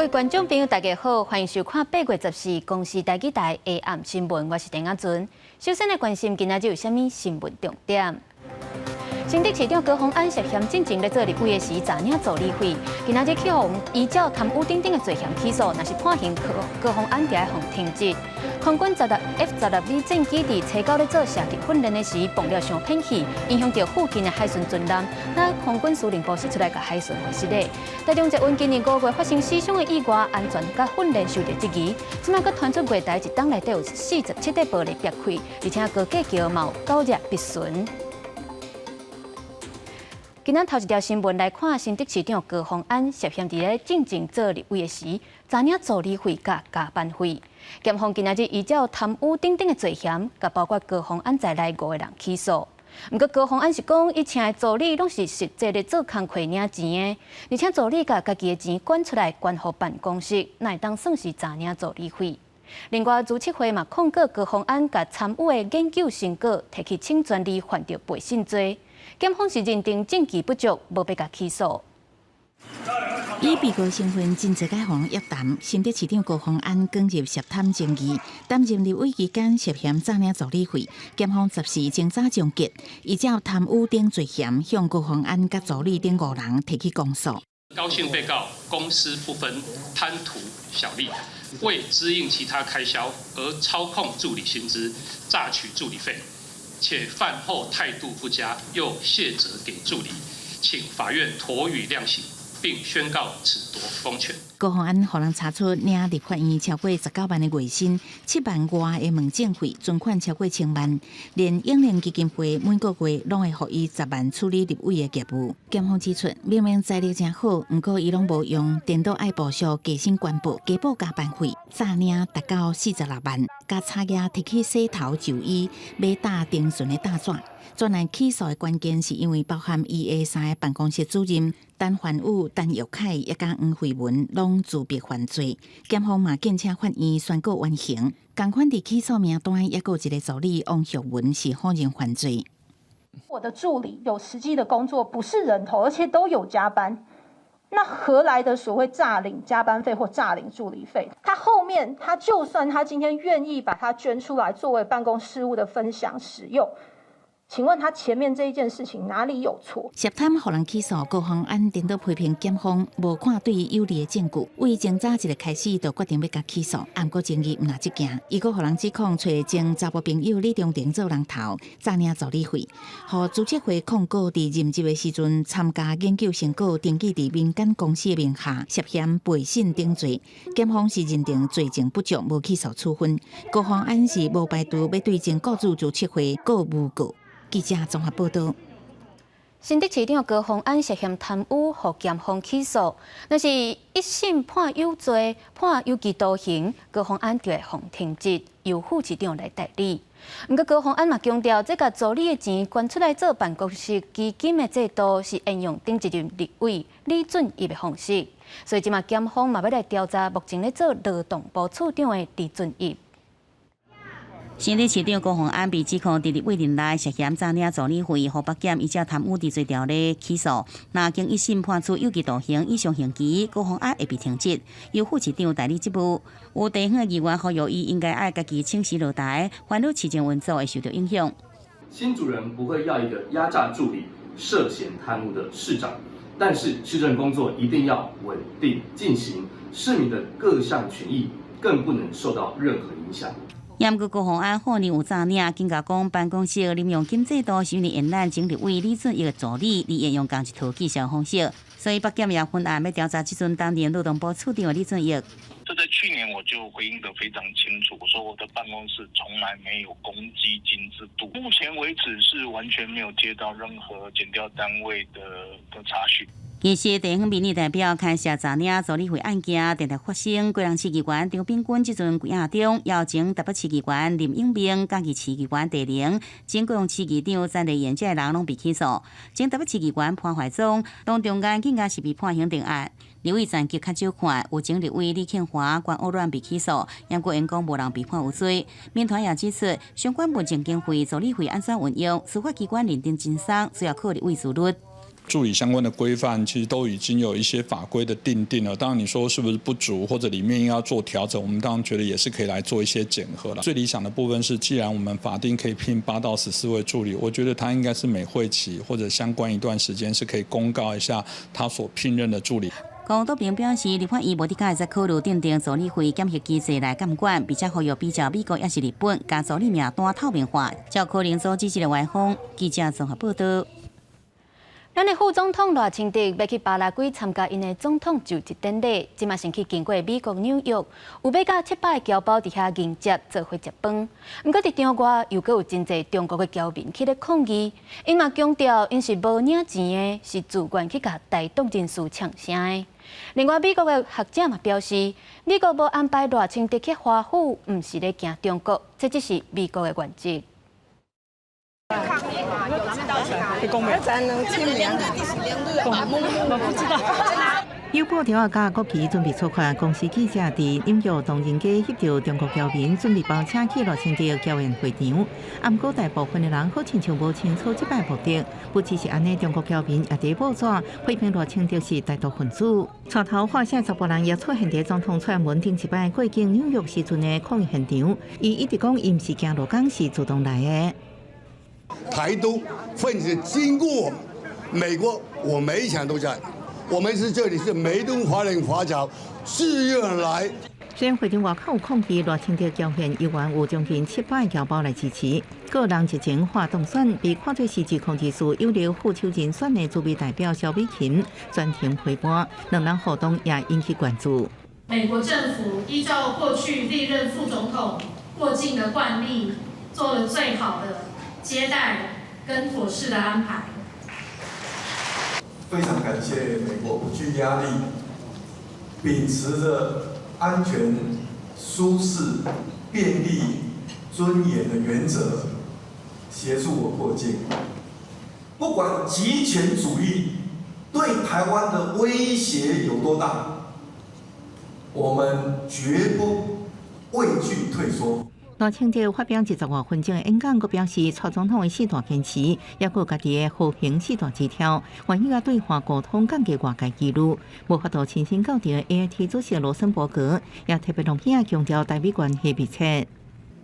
各位觀眾朋友，大家好，歡迎收看8月14公視台語台下暗新聞，我是鄭亞尊。首先來關心今仔日有啥物新聞重點。新竹市長高虹安涉嫌進前咧做立委的時詐領助理費，今仔日去予依照貪污等等的罪嫌起訴，若是判刑，高虹安就愛予停職。空軍十六 F-16V 戰機佇西九咧做射擊訓練的時，爆料傷噴氣，影響著附近的海巡船艦。那空軍司令部釋出來共海巡解釋咧。台中捷運今年5月發生死傷的意外，安全佮訓練受著質疑。這擺閣傳出月台一冬內底有47塊玻璃煏開，而且高架橋嘛有九隻篦巡。今仔頭一條新聞來看，新竹市長高虹安涉嫌佇咧進前做立委的時，詐領助理費佮加班費。檢方今仔日依照貪污等等的罪嫌，共包括高虹安在內五個人起訴。毋過高虹安是講，伊請的助理攏是實際咧做工課領錢的，而且助理共家己的錢捐出來捐予辦公室，哪會當算是詐領助理費？另外，資策會嘛控告高虹安共參與的研究成果提去請專利，犯著背信罪。檢方是認定證據不足，無欲共起訴。以被告身份真濟擺予人約談，新竹市長高虹安捲入涉貪爭議，擔任立委期間涉嫌詐領助理費，檢方14清早終結，依照貪污等罪嫌向高虹安佮助理等五人提起公訴。高姓被告公私不分，貪圖小利，為支應其他開銷而操控助理薪資，詐取助理費。且飯後態度不佳，又卸責給助理，請法院妥予量刑，並宣告褫奪公權。高虹安予人查出領立法院超過19萬的月薪，7萬外的門診費，存款超過千萬，連永齡基金會每個月攏會予伊10萬處理立委的業務。檢方指出，明明財力誠好，毋過伊攏無用，顛倒愛部屬加薪關報，加報加班費，詐領達到46萬，共差額提去洗頭就醫、買搭登船的搭紙。專案起訴的關鍵是因為包含伊的三个辦公室主任陳寰宇、陳玉凱以及黃惠文攏自白犯罪，檢方嘛建請法院宣告緩刑。仝款佇起訴名單，猶閣有一个助理王玉文是否認犯罪。我的助理有實際的工作，不是人頭，而且都有加班。那何來的所謂詐領加班費或詐領助理費？他後面他就算他今天願意把它捐出來作為辦公事務的分享使用，請問他前面這一件事情哪裡有錯？涉貪予人起訴，高虹安顛倒批評檢方無看對伊有利的證據，為偵查一个開始就決定欲共起訴，毋過爭議毋若這件，伊閣予人指控揣前查某朋友李中庭做人頭，詐領助理費，予資策會控告佇任職的時陣參加研究成果登記佇民間公司的名下，涉嫌背信等罪。檢方是認定罪證不足，無起訴處分。高虹安是無排除欲對前雇主資策會告誣告。記者綜合報道。新竹市長高虹安涉嫌貪污，予檢方起訴，若是一審判有罪，判有期徒刑，高虹安就會予停職，由副市長來代理。毋過高虹安嘛強調，這共助理的錢捐出來做辦公室基金的制度，是沿用頂一任立委李俊逸的方式，所以這馬檢方嘛欲來調查目前咧做勞動部處長的李俊逸。新竹市長高虹安被指控佇立委任內涉嫌詐領助理費，予北檢依照貪污治罪條例起訴。若經一審判處有期徒刑以上刑期，高虹安會被停職，由副市長代理職務。有地方的議員呼籲伊應該愛家己請辭落台，煩惱市政運作會受著影響。新竹人不會要一個壓榨助理、涉嫌貪污的市長，但是市政工作一定要穩定進行，市民的各項權益更不能受到任何影響。毋過高虹安否認有詐領，警告講辦公室任用金制度是因為沿咱前立委李俊逸的助理，而沿用仝一套計算方式，所以北檢也分案欲調查這陣擔任勞動部處長的李俊逸。這在去年我就回應得非常清楚，我說我的辦公室從來沒有公積金制度，目前為止是完全沒有接到任何檢調單位的查詢。其實地方民意代表牽涉詐領助理費案件，定定發生。基隆市議員張秉勛這陣關押中，邀前台北市議員林永明、嘉義市議員鄭玲、前高雄市議長詹麗妍這个人攏被起訴。前台北市議員潘懷宗、董中安更加是被判刑定案。立委層級較少看，有前立委李慶華、關歐軟被起訴，毋過𪜶講無人被判有罪。民團也指出，相關行政經費、助理費按怎運用，司法機關認定真鬆，需要靠立委自律。助理相關的規範其實都已經有一些法規的訂定了。當然你說是不是不足，或者裡面應該要做調整，我們當然覺得也是可以來做一些檢核了。最理想的部分是，既然我們法定可以聘8到14位助理，我覺得他應該是每會期或者相關一段時間是可以公告一下他所聘任的助理。高篤平表示，立法院無得會使考慮訂定助理費檢核機制來監管，並且呼籲比照美國抑是日本，共助理名單透明化，才有可能阻止這个歪風。記者綜合報道。咱的副總統賴清德欲去巴拉圭參加𪜶的總統就職典禮，這馬先去經過美國紐約，有欲佮700個僑胞佇遐迎接做伙食飯。毋過佇場外又閣有真濟中國的僑民去咧抗議，𪜶嘛強調𪜶是無領錢的，是自願去共台獨人士嗆聲的。另外，美國的學者嘛表示，美國無安排賴清德去華府，毋是咧驚中國，這只是美國的原則。抗議嘛，有知道去哪裡？我不知道。有布條仔佮國旗準備出發，公視記者佇紐約唐人街翕著中國僑民準備包車去賴清德僑宴會場。啊，毋過大部分的人好親像無清楚這擺目的，不只是按呢，中國僑民也佇報紙批評賴清德是台獨分子。帶頭喝聲查埔人也出現佇總統蔡英文頂一擺過境紐約時陣的抗議現場，伊一直講伊毋是驚鹿港，是主動來的。台獨分子經過美國，我每一場都在。我們是這裡是美東華人華僑自願來。雖然會場外口有抗議，賴清德僑宴猶原有將近700僑胞來支持。個人熱情化當選，被看做是實控人數有力副手人選的駐美代表蕭美琴專程陪伴，兩人互動也引起關注。美國政府依照過去歷任副總統過境的慣例，做了最好的接待跟妥適的安排。非常感謝美國不懼壓力，秉持著安全、舒適、便利、尊嚴的原則，協助我過境。不管極權主義對台灣的威脅有多大，我們絕不畏懼退縮。賴清德發表20外分鐘的演講，閣表示，蔡總統的四大堅持，抑閣家己的和平四大支柱，願意共對話溝通，降低外界疑慮。無法度親身到場的 AIT 主席羅森伯格也特別亮起強調台美關係密切。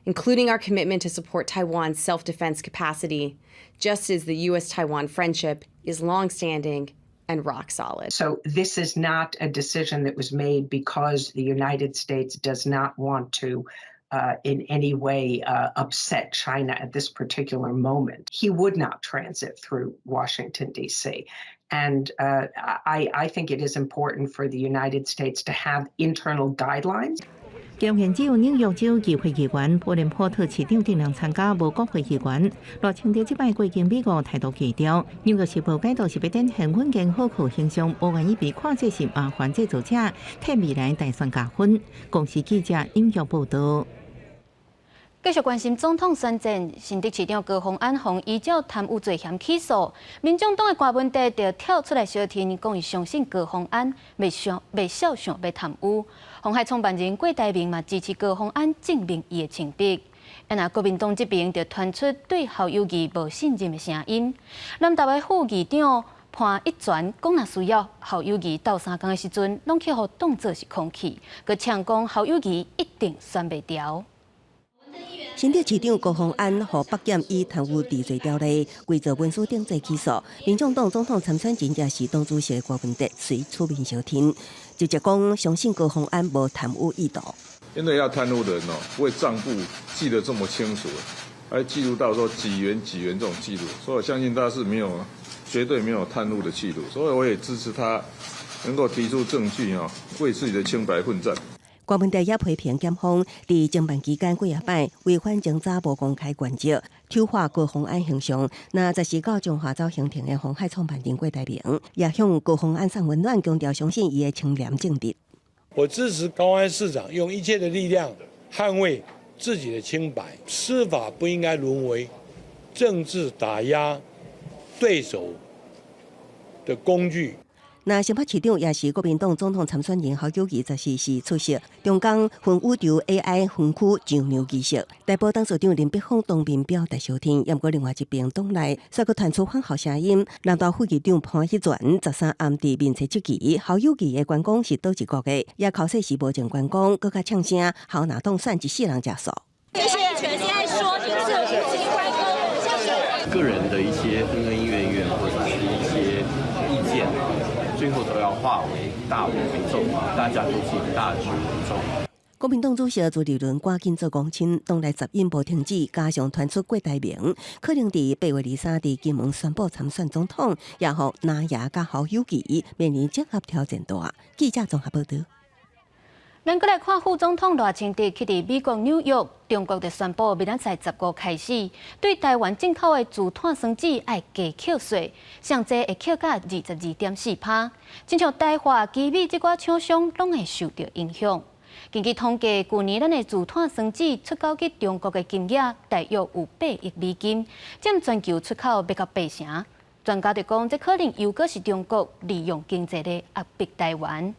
including our commitment to support Taiwan's self-defense capacity, just as the U.S.-Taiwan friendship is longstanding and rock solid. So this is not a decision that was made because the United States does not want to in any way upset China at this particular moment. He would not transit through Washington, D.C. And I think it is important for the United States to have internal guidelines. 僑宴只有紐約州議會議員布連波特市長等人參加，無國會議員。賴清德這擺過境美國態度低調，紐約時報解讀是欲展現穩健可靠形象，無願意被看做是麻煩製造者，替未來大選加分。公視記者紐約報道。繼續關心總統選戰，新竹市長高虹安予依照貪污罪嫌起訴，民眾黨的郭文哲就跳出來相挺，講伊相信高虹安袂想袂肖想欲貪污。鴻海創辦人郭台銘嘛支持高虹安證明伊的清白。啊，若國民黨這邊就傳出對侯友宜無信任的聲音。南投的副議長潘益全講，若需要侯友宜鬥相共的時陣，攏去予當做是空氣，閣嗆講侯友宜一定選袂牢。新竹市長高虹安予北檢以貪污治罪條例偽造文書等罪起訴，民眾黨總統參選人也是黨主席郭文哲隨出面相挺，直接講相信高虹安無貪污意圖。因為要貪污的人哦，不會賬簿記得這麼清楚，還記錄到說幾元幾元這種記錄，所以我相信他是沒有絕對沒有貪污的記錄，所以我也支持他能夠提出證據哦，為自己的清白奮戰。郭文哲也批評檢方佇偵辦期間幾仔擺違反偵查無公開原則，醜化高虹安形象。那十四到彰化走行程的鴻海創辦人郭台銘也向高虹安送溫暖，強調相信伊的清廉正直。我支持高虹安市長用一切的力量捍衛自己的清白，司法不應該淪為政治打壓對手的工具。那新北市長也是國民黨總統參選人侯友宜，14時出席中鋼雲宇宙 AI 園區上梁儀式。台玻董事長林柏峰當面表達相挺，毋過另外一邊黨內煞閣傳出反侯聲音。南投副議長潘煦全13暗佇面冊質疑侯友宜的觀光是佗一國的，也口說是無證觀光，閣較嗆聲，侯若當選一世人食素。謝謝。現在說就是無證觀光，個人的一些恩恩怨怨或者是一些意見，最後都要化為大我為重，大家都是以大局為重。國民黨主席朱立倫趕緊做公親，黨內雜音無停止，加上傳出郭台銘可能佇8月23佇金門宣布參選總統，也予藍營佮侯友宜面臨整合挑戰大。記者綜合報道。咱閣來看副總統賴清德去佇美國紐約，中國就宣布明仔載15開始，對台灣進口的聚碳酸酯愛加課稅，上濟會課到22.4%。親像台化、奇美這寡廠商攏會受著影響。根據統計，舊年咱的聚碳酸酯出口去中國的金額大約有8億美金，佔全球出口欲到八成。專家就講，這可能又閣是中國利用經濟咧壓迫台灣。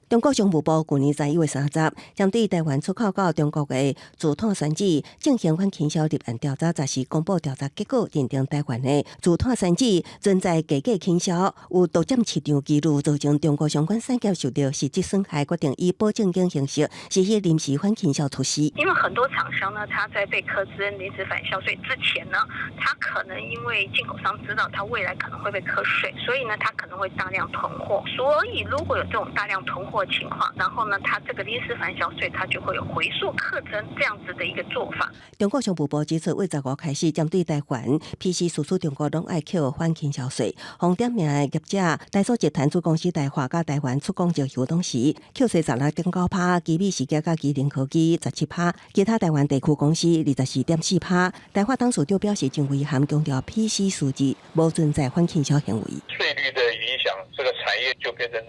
中國商務部舊年11月30，針對台灣出口到中國的聚碳酸酯進行反傾銷立案調查，十四公布調查結果，認定台灣的聚碳酸酯存在加價傾銷，有獨佔市場紀錄，造成中國相關產業受到實質損害，決定以保證金形式實施臨時反傾銷措施。因為很多廠商呢，他在被課徵臨時反銷稅之前呢，他可能因為進口商知道他未來可能會被課稅，所以呢，他可能會大量囤貨。所以如果有這種大量囤貨情況，然後呢，他這個臨時反銷稅，他就會有回溯課徵這樣子的一個做法。中國商務部指出，為15開始，針對台灣 PC 輸出中國攏愛扣反傾銷稅，予點名的業者，台塑集團子公司台化佮台灣出港石油董事，扣稅16.9%，奇美事業佮麒麟科技17%，其他台灣地區公司24.4%。台化董事長表示真遺憾，強調 PC 數字無存在反傾銷行為。稅率的影響，這個產業就變成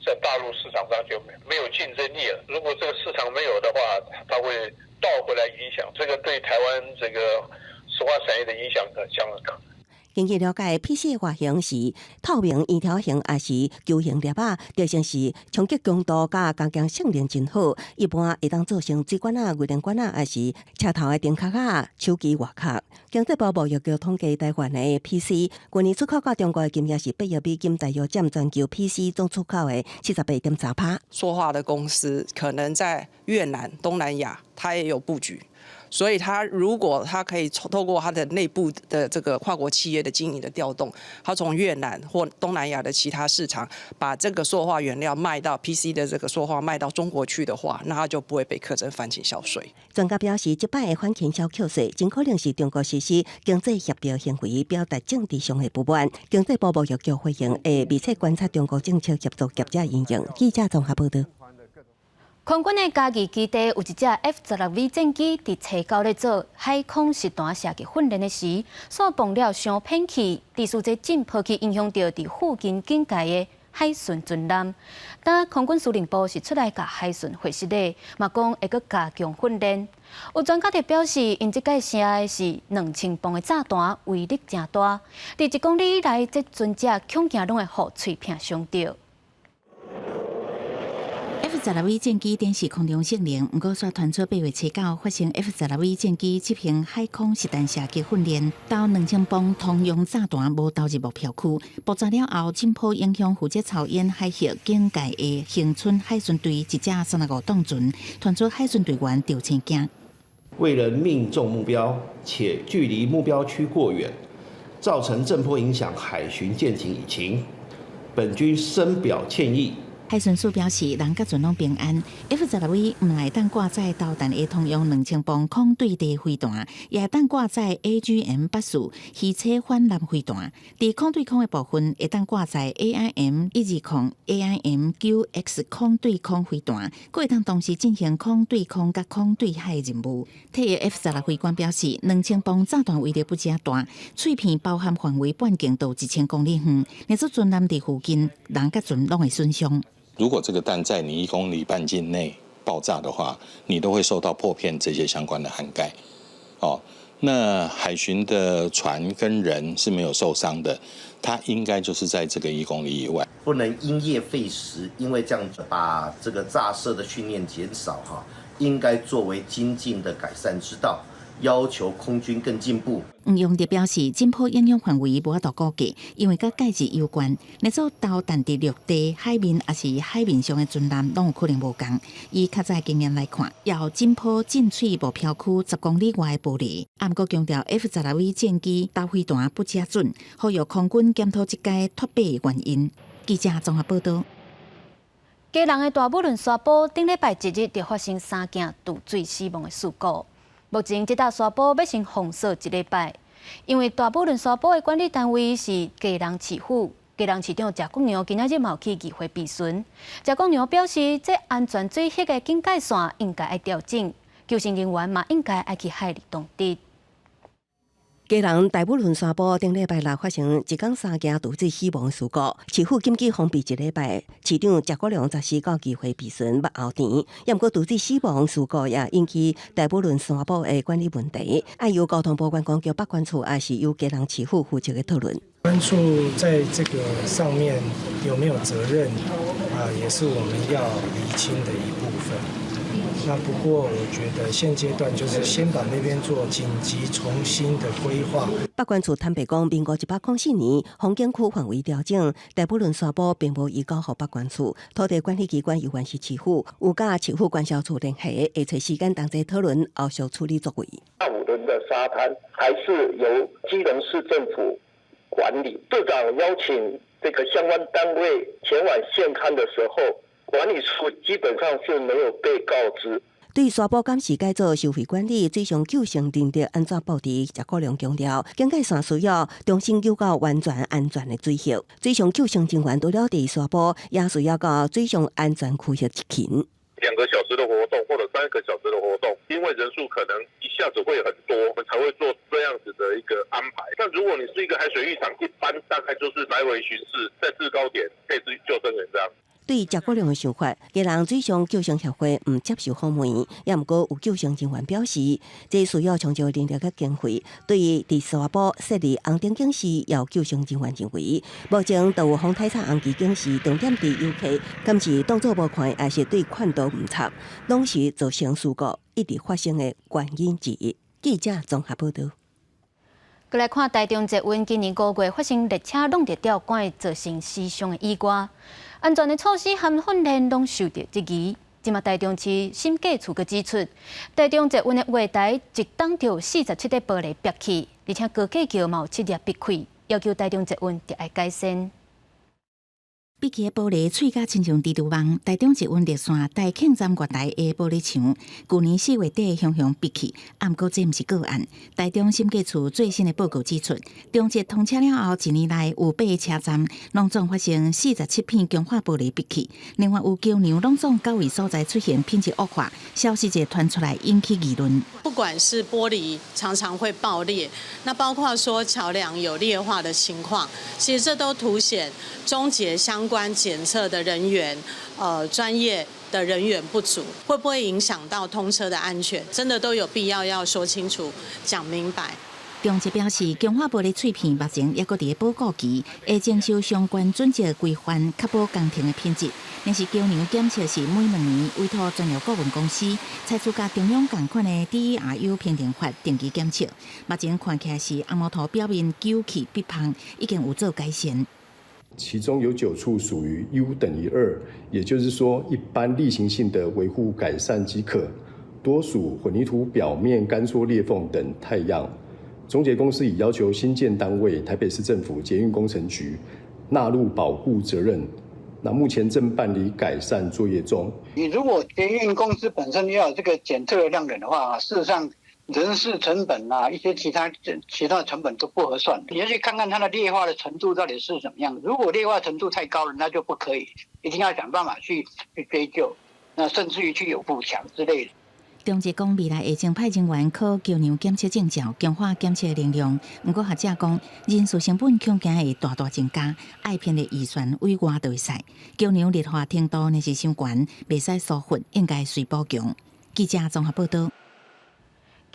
在大陸市場上就沒有競爭力了。如果這個市場沒有的話，它會倒回來影響，這個對台灣這個石化產業的影響可相當。根據了解，PC 的外形是透明圓條形，抑是球形粒仔，特性是衝擊強度佮加強性能真好，一般會當做成水管仔、牛奶管仔，抑是車頭的燈殼仔、手機外殼。經濟部貿易局統計，台灣的 PC 舊年出口到中國的金額是8億美金，大約佔全球 PC 總出口的78.3%。塑化的公司可能在越南、東南亞，它也有布局。所以，他如果他可以透過他的內部的這個跨國企業的經營的調動，他從越南或東南亞的其他市場把這個塑化原料賣到 PC 的這個塑化賣到中國去的話，那他就不會被課徵反傾銷稅。專家表示，這擺的反傾銷課稅，真可能是中國實施經濟協調行為，表達政治上的不滿。經濟部貿易局回應，會密切觀察中國政策協助業者應用。記者綜合報道。空軍的嘉義基地有一隻 F-16V 戰機，佇初九咧做海空實彈射擊訓練的時，煞磅了傷偏去，致使這震波去影響著佇附近警戒的海巡船艦。但空軍司令部是出來共海巡回實的，嘛講會閣加強訓練。有專家就表示，𪜶這擺射的是2000磅的炸彈，威力誠大。佇1公里以內，這船隻恐驚攏會予碎片傷著。 F-16V 戰機展示空中性能，毋過煞傳出8月初九發生 F-16V 戰機執行海空實彈射擊訓練，投2000磅通用炸彈無投入目標區，爆炸了後，震波影響負責操演海域警戒的恆春海巡隊一隻35噸船，傳出海巡隊員著青驚。為了命中目標，且距離目標區過遠，造成震波影響海巡艦艇引擎，本軍深表歉意。海巡署表示，人佮船攏平安。F-16V 毋但會當掛載導彈的通用2000磅空對地飛彈，也會當掛載 AGM-84魚叉反艦飛彈。佇空對空的部分，會當掛載 AIM-120、AIM-9X 空對空飛彈，閣會當同時進行空對空佮空對海的任務。退役 F-16飛官表示，2000磅炸彈威力不止大，碎片包含範圍半徑都1000公里遠，若是船艦佇附近，人佮船攏會損傷。如果這個彈在你1公里半徑內爆炸的話，你都會受到破片這些相關的涵蓋。哦，那海巡的船跟人是沒有受傷的，它應該就是在這個一公里以外。不能因噎廢食，因為這樣子把這個炸射的訓練減少哈，應該作為精進的改善之道，要求空軍更進步。黃陽哲表示，震波影響範圍無法度估計，因為佮介質有關。若做導彈佇陸地、海面，抑是海面上的船艦，攏有可能無仝。以較早經驗來看，要震波進墜目標區10公里外的玻璃。毋過強調 F-16V 戰機導飛彈不精準，呼籲空軍檢討這屆脫靶的原因。記者綜合報道。基隆的大武崙沙坡頂禮拜一日就發生三件墜水死亡的事故。目前這搭沙坡欲先封鎖一禮拜，因為大武崙沙坡的管理單位是基隆市府，基隆市長謝國樑今仔日嘛有去議會備詢。謝國樑表示，這安全水域的警戒線應該愛調整，救生人員嘛應該愛去海裡當值。基隆大武崙沙坡頂禮拜六發生一工三件墜水死亡事故，市府緊急封閉一禮拜。市長謝國樑十四到議會備詢目後甜，也毋過墜水死亡事故也引起大武崙沙坡的管理問題，愛由交通部觀光局北管處，抑是由基隆市府負責的討論。關注在這個上面有沒有責任啊，也是我們要釐清的一部分。那不過，我覺得現階段就是先把那邊做緊急重新的規劃。北管處坦白講，民國104年風景區範圍調整，大武崙沙坡並無移交予北管處，土地管理機關猶原是市府，有佮市府關銷處聯繫，會揣時間同齊討論後續處理作為。大武崙的沙灘還是由基隆市政府管理。市長邀請這個相關單位前往現勘的時候，管理處基本上是沒有被告知。對沙坡敢是改做收費管理，水上救生人力按怎布置？謝國樑強調，警戒線需要重新研究完全安全的水域。水上救生人員除了佇沙坡，也需要到水上安全區域執勤。 2個小時的活動或者3個小時的活動，因為人數可能一下子會很多，我們才會做這樣子的一個安排。但如果你是一個海水浴場，一般大概就是來回巡視，在制高點配置救生員這樣。對謝國樑的想法，基隆水上救生協會毋接受訪問，也毋過有救生人員表示，這需要充足人力佮經費。對於佇沙坡設立紅燈警示，有救生人員認為，目前都有風颱插紅旗警示，重點佇遊客，敢是動作無看，抑是對勸導毋插，攏是造成事故一直發生的原因之一。記者綜合報道。閣來看台中捷運今年5月發生列車挵著吊桿，造成死傷的意外。安全的措施和訓練攏受著質疑。這馬台中市審計處閣指出，台中捷運的月台一冬就47塊玻璃煏去，而且高架橋嘛有7粒煏開，要求台中捷運著愛改善。煏去的玻璃碎甲親像蜘蛛網，台中捷運綠線台慶站月台的玻璃牆，舊年4月底雄雄煏去，毋過這毋是個案。台中審計處最新的報告指出，中捷通車了後，一年內有八個車站攏總發生47片強化玻璃煏去，另外有橋梁攏總九位所在出現品質惡化，消息一傳出來引起議論。不管是玻璃常常會爆裂，那包括說橋梁有劣化的情況，其實這都凸顯中捷相關檢測的人員，專業的人員不足，會不會影響到通車的安全？真的都有必要要說清楚、講明白。中捷表示，強化玻璃碎片目前猶閣佇咧報告期，會徵收相關準則規範，確保工程的品質。但是橋梁檢測是每2年委託專業顧問公司，採取佮中央仝款的 DERU 評定法定期檢測。目前看起來是紅毛塗表面糾氣壁縫已經有做改善。其中有9處屬於 U 等於2，也就是說一般例行性的維護改善即可，多屬混凝土表面乾縮裂縫等態樣。中捷公司已要求興建單位台北市政府捷運工程局納入保護責任，那目前正辦理改善作業中。你如果捷運公司本身要有這個檢測的量能的話，事實上人事成本啊，一些其他成本都不合算。你要去看看它的劣化的程度到底是怎麼樣。如果劣化程度太高了，那就不可以，一定要想辦法去追究，那甚至於去有補強之類的。中捷講未來會增派人員考橋梁檢測證照，強化檢測能量。毋過學者講，人事成本恐驚會大大增加，愛編的預算委外就會使。橋梁劣化程度若是傷懸，袂使疏忽，應該隨補強。記者綜合報道。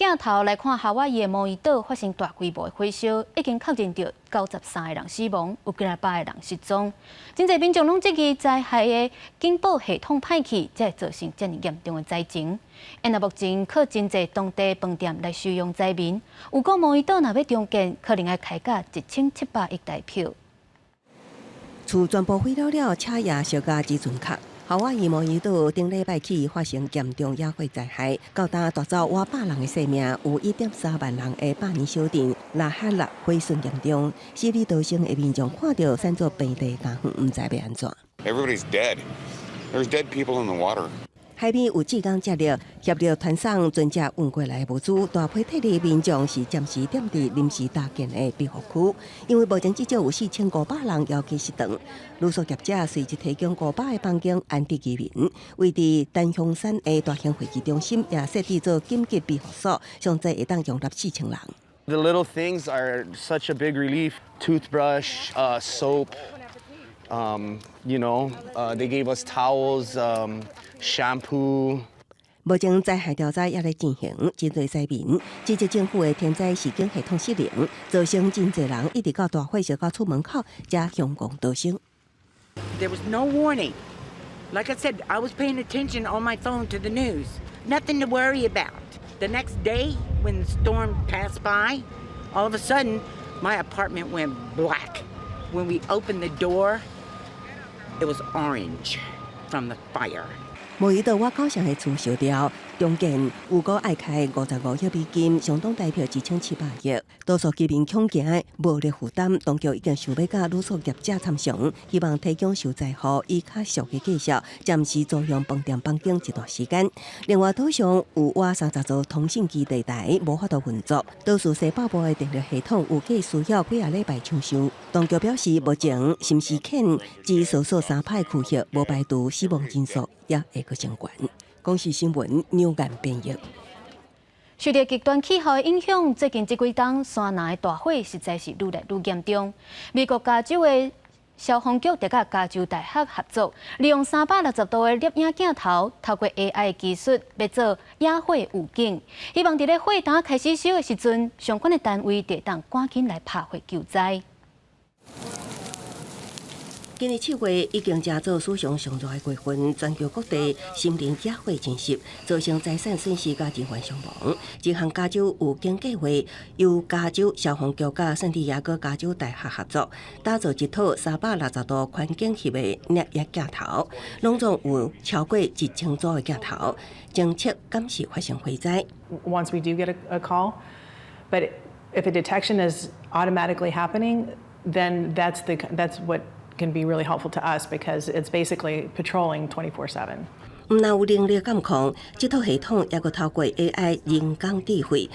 鏡頭來看，夏威夷的毛伊島發生大規模的火燒，已經確認著93個人死亡，有幾若百个人失蹤。真濟民眾攏質疑災害的警報系統歹去，才會造成遮爾嚴重的災情。因為目前靠真濟當地飯店來收容災民，有講毛伊島若欲重建，可能愛開價1700億台票。厝全部毀了了，車也燒甲只賰殼。夏威夷毛伊島頂禮拜起發生嚴重野火災害，到今奪走倚百人的性命，有1.3萬人的百年小鎮拉哈納毀損嚴重，死裡逃生的民眾看著散做平地家園，毋知欲按怎。 Everybody's dead. There's dead people in the water. 海邊有志工接力協力傳送船隻運過來的物資，大批撤離民眾是暫時踮佇臨時搭建的庇護區，因為目前至少有4500人遙距失當。旅宿業者隨即提供500個房間安置居民，位佇丹香山的大型會議中心也設置做緊急庇護所，上濟會當容納4000人。 The little things are such a big relief. Toothbrush, soap, they gave us towels, shampoo. 目前災害調查也咧進行，針對災民，指責政府的天災預警系統失靈，造成真濟人一直到大火燒到厝門口，才向公逃生。 There was no warning. Like I said, I was paying attention on my phone to the news. Nothing to worry about. The next day, when the storm passed by, all of a sudden, my apartment went black. When we opened the door, it was orange from the fire. 毛伊島倚九成的厝燒掉，重建預估愛開55億美金，相當台票1700億。多數居民恐驚無力負擔，當局已經想欲佮旅宿業者參詳，希望提供受災戶以較俗的價數，暫時租用飯店房間一段時間。另外，島上有倚30座通信基地台無法度運作，多數西北部的電力系統預計需要幾仔禮拜搶修。當局表示，目前新時縣只搜索三歹區域，無排除死亡人數也會閣升懸。公視新聞紐岩編譯。受著極端氣候的影響，最近這幾冬山林的大火實在是愈來愈嚴重。美國加州的消防局佮加州大學合作，利用360度的攝影鏡頭，透過 AI 技術，欲做野火預警，希望佇咧火膽開始燒的時陣，相關的單位就會當趕緊來拍火救災。今年7月已經成做史上上熱的月份，全球各地森林野火侵襲，造成財產損失佮人員傷亡。這項加州預警計劃由加州消防局佮聖地亞哥加州大學合作，打造一套360度環境翕的攝影鏡頭，攏總有超過1000組的鏡頭，偵測敢是發生火災。 Once we do get a call, but if a detection is automatically happening, then that's what can be really helpful to us because it's basically patrolling 24/7. 毋但有能力監控，這套系統猶閣透過 AI 人工智慧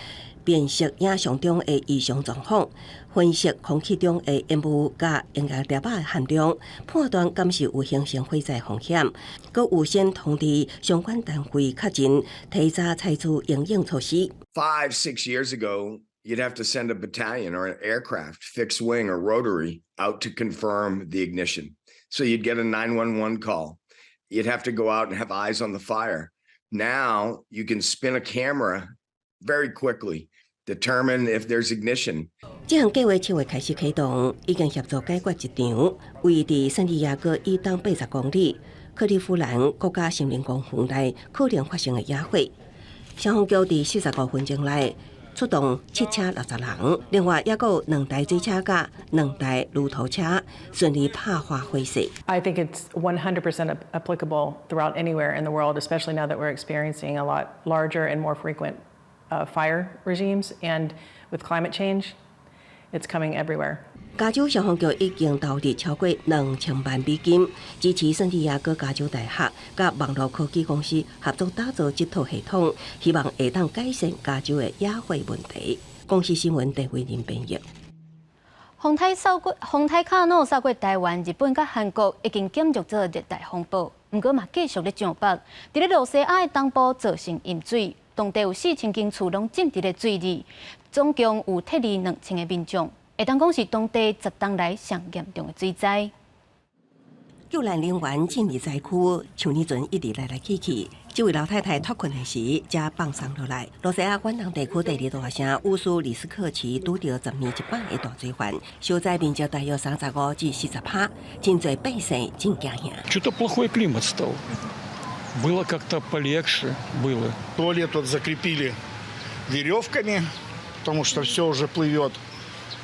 辨識影像中的異常狀況，分析空氣中的煙霧佮煙霧粒仔的含量，判斷敢是有形成火災風險，閣預先通知相關單位確認，提早採取因應措施。 5, 6 years ago, you'd have to send a battalion or an aircraft, fixed wing or rotary, out to confirm the ignition. So you'd get a 911 call. You'd have to go out and have eyes on the fire. Now you can spin a camera very quickly, determine if there's ignition. 這項計劃7月開始啟動，已經協助解決一場位佇聖地亞哥以東80公里克利夫蘭國家森林公園內可能發生的野火。消防局佇45分鐘內出動七車60人，另外猶閣有兩台水車佮兩台鋁頭車順利拍化火勢。 I think it's 100% applicable throughout anywhere in the world, especially now that we're experiencing a lot larger and more frequent fire regimes. And with climate change, it's coming everywhere. 加州消防局已經投入超過2000萬美金，支持聖地亞哥加州大學佮網路科技公司合作打造這套系統，希望會當改善加州的野火問題。公視新聞鄭偉仁編譯。風颱卡努掃過台灣、日本佮韓國，已經減弱做熱帶風暴，毋過嘛繼續咧上北，佇咧露西亞的東部造成淹水，當地有4000間厝攏浸佇咧水裡，總共有撤離2000个民眾。會當講是當地10冬來上嚴重的水災。救難人員進入災區，像呢陣一直來來去去。這位老太太脫困的時，才放鬆落來。羅西亞遠東地區第二大城烏蘇里斯克市拄著十年一擺的大水患，受災面積大約35至40%，真濟百姓真驚嚇。 Что-то плохой климат стал. Было как-то полегче, было. Туалет вот закрепили веревками, потому что все уже плывет.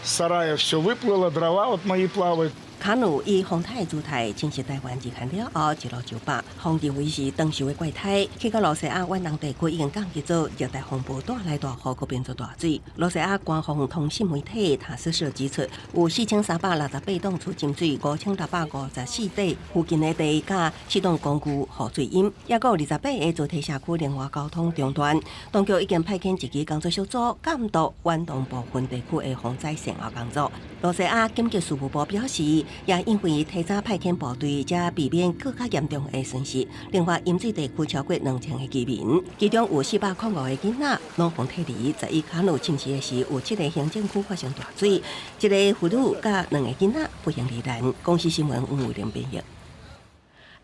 С сарая все выплыло, дрова вот мои плавают. 卡努以風颱姿態侵襲台灣二刊了後，一路就北，予認為是長壽的怪胎，去到羅西亞遠東地區已經降級做熱帶風暴，帶來大雨，閣變做大水。羅西亞官方通訊媒體塔斯社指出，有4368棟厝浸水，5654塊附近的地佮四棟公寓予水淹，抑閣有28個主體社區連外交通中斷。當局已經派遣一支工作小組監督遠東部分地區的防災善後工作。羅西亞緊急事務部表示，也因為提早派遣部隊，才避免閣較嚴重的損失。另外，淹水地區超過2000個居民，其中有405個囡仔攏予撤離。11卡努侵襲的時，有七個行政區發生大水，一個婦女佮兩個囡仔不幸罹難。公視新聞吳偉玲編譯。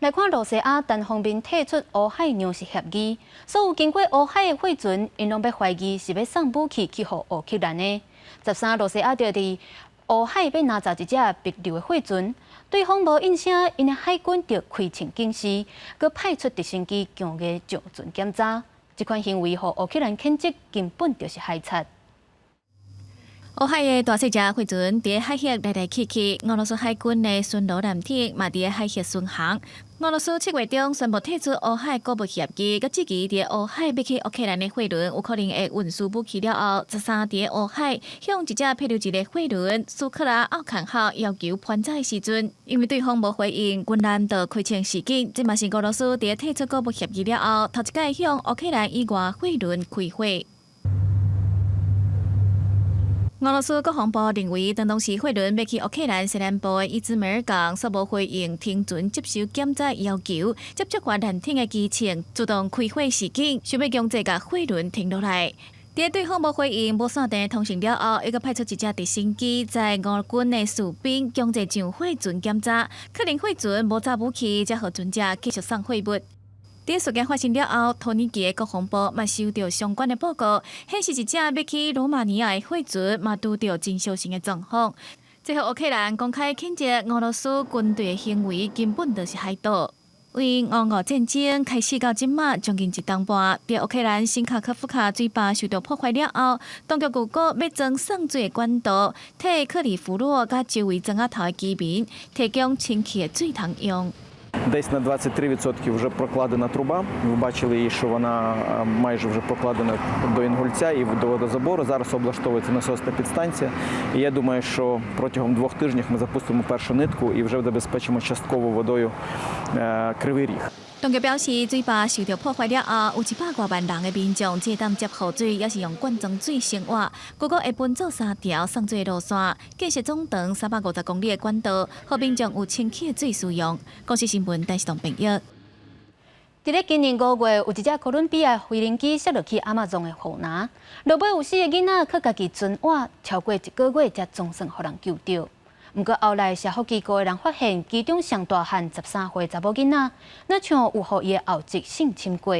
來看羅西亞單方面退出烏海糧食協議，所有經過烏海的貨船，𪜶攏欲懷疑是欲送武器去予烏克蘭的。13羅西亞就佇烏海欲拿走一隻篳溜的貨船，對方無應聲，𪜶的海軍就開槍警示，閣派出直升機強硬上船檢查。這款行為，予烏克蘭譴責根本就是海賊。烏海的大細隻貨船佇海域來來去去，俄羅斯海軍的巡邏艦艇嘛佇海域巡航。俄羅斯7月中宣布退出烏海穀物協議，閣質疑佇烏海欲去烏克蘭的貨輪有可能會運輸武器了後，13佇烏海向一隻篳溜一个貨輪蘇克拉奧坎號要求盤查的時陣，因為對方無回應，軍艦就開槍示警。這嘛是俄羅斯佇退出穀物協議了後，頭一擺向烏克蘭以外貨輪開火。俄羅斯國防部認為，當當時貨輪欲去烏克蘭西南部的伊茲梅爾港，煞無回應停船接受檢查要求，接觸過艦艇的機槍自動開火示警，想欲強制共貨輪停落來。佇對方無回應、無線電通訊了後，猶閣派出一隻直升機，載俄軍的士兵強制上貨船檢查，確認貨船無載武器，才予船隻繼續送貨物。佇事件發生了後，土耳其的國防部嘛收到相關的報告，顯示一隻欲去羅馬尼亞的貨船嘛拄著真相似的狀況。這予烏克蘭公開譴責俄羅斯軍隊的行為根本就是海盜。為俄烏戰爭開始到這馬將近一冬半，佇烏克蘭新卡科夫卡水壩受到破壞了後，當局預估欲裝送水的管道，替克里夫洛佮周圍庄仔頭的居民提供清氣的水通用。 Десь на 23% вже прокладена труба. Ви бачили її, що вона майже вже прокладена до Інгульця і до водозабору. Зараз облаштовується насосна підстанція. І я думаю, що протягом 2 тижнів ми запустимо першу нитку і вже забезпечимо частково водою Кривий Ріг. 當局表示，水壩受到破壞了後，有100外萬人的民眾這當接雨水，抑是用罐裝水生活。閣會分做三條送水路線，建設總長350公里的管道，予民眾有清氣的水使用。公視新聞，陳世東編譯。佇咧今年5月，有一隻哥倫比亞飛行機摔落去亞馬遜的雨林，落尾有四个囡仔靠家己存活超過一個月，才總算予人救著。毋過後來，社福機構的人發現，其中上大漢13歲查某囡仔，若像有予伊的後姪性侵過，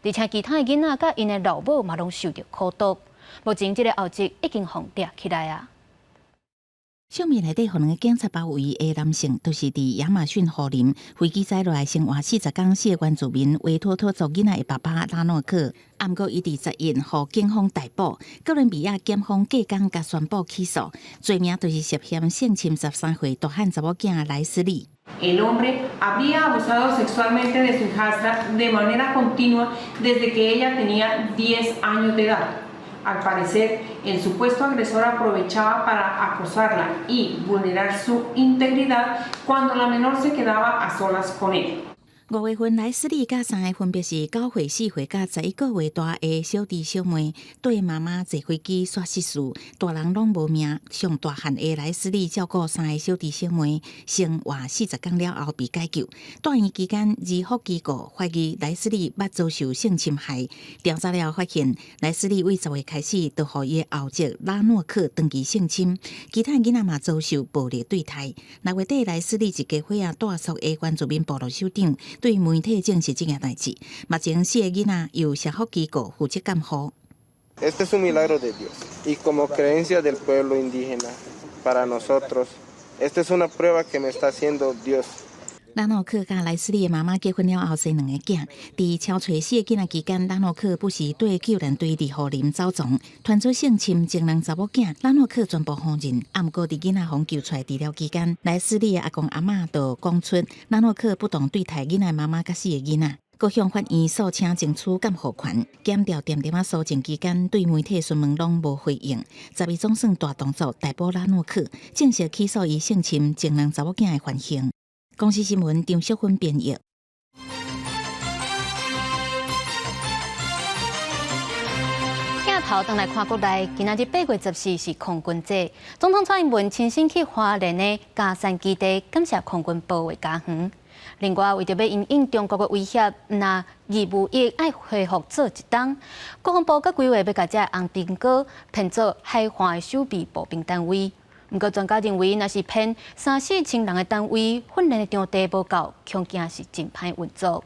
而且其他的囡仔佮𪜶的老母嘛攏受著苦毒。目前這个後姪已經予掠起來矣。相片內底，予兩个警察包圍的男性，就是佇亞馬遜雨林飛機載落來生活40工四个原住民維托托族囡仔的爸爸拉諾克。毋過伊佇11予警方逮捕，哥倫比亞檢方隔工共宣布起訴，罪名就是涉嫌性侵13歲大漢查某囝萊斯利。 El hombre habría abusado sexualmente de su hijastra de manera continua desde que ella tenía 10 años de edad. Al parecer, el supuesto agresor aprovechaba para acosarla y vulnerar su integridad cuando la menor se quedaba a solas con él. 5月份，萊斯利佮三个分別是9歲、4歲佮11個月大的小弟小妹，綴媽媽坐飛機煞失事，大人攏無命。上大漢的萊斯利照顧三個小弟小妹，生活40工了後被解救。住院期間，醫護機構懷疑萊斯利捌遭受性侵害。調查了發現，萊斯利對10月開始就予伊的後籍拉諾克長期性侵，其他囡仔嘛遭受暴力對待。6月底，萊斯利一家伙仔帶屬的原住民部落首長對媒體證實這件代誌。目前四個囡仔由社福機構負責監護。 Este es un milagro de Dios y como creencia del pueblo indígena para nosotros, esta es una prueba que me está haciendo Dios. 拉諾克佮萊斯利的媽媽結婚了後生兩个囝，佇搜揣四个囡仔期間，拉諾克不時綴救援隊佇雨林走傱，傳出性侵情人查某囝。拉諾克全部否認，啊，毋過佇囡仔予救出來治療期間，萊斯利的阿公阿嬤就講出拉諾克不當對待囡仔媽媽佮四个囡仔。閣向法院訴請爭取監護權，檢調恬恬仔訴訟期間對媒體詢問攏無回應。十一總算大動作逮捕拉諾克，正式起訴伊性侵情人查某囝的犯行。公視新聞張淑芬編譯。鏡頭轉來看國內，今仔日8月14是空軍節，總統蔡英文親身去花蓮的佳山基地，感謝空軍保衛家園。另外，為著欲因應中國的威脅，毋但義務役愛恢復做一冬，國防部閣規劃欲共這紅蘋果編做海岸的守備步兵單位。毋過專家認為，若是編三四千人的單位，訓練的場地無夠，恐驚是真歹運作。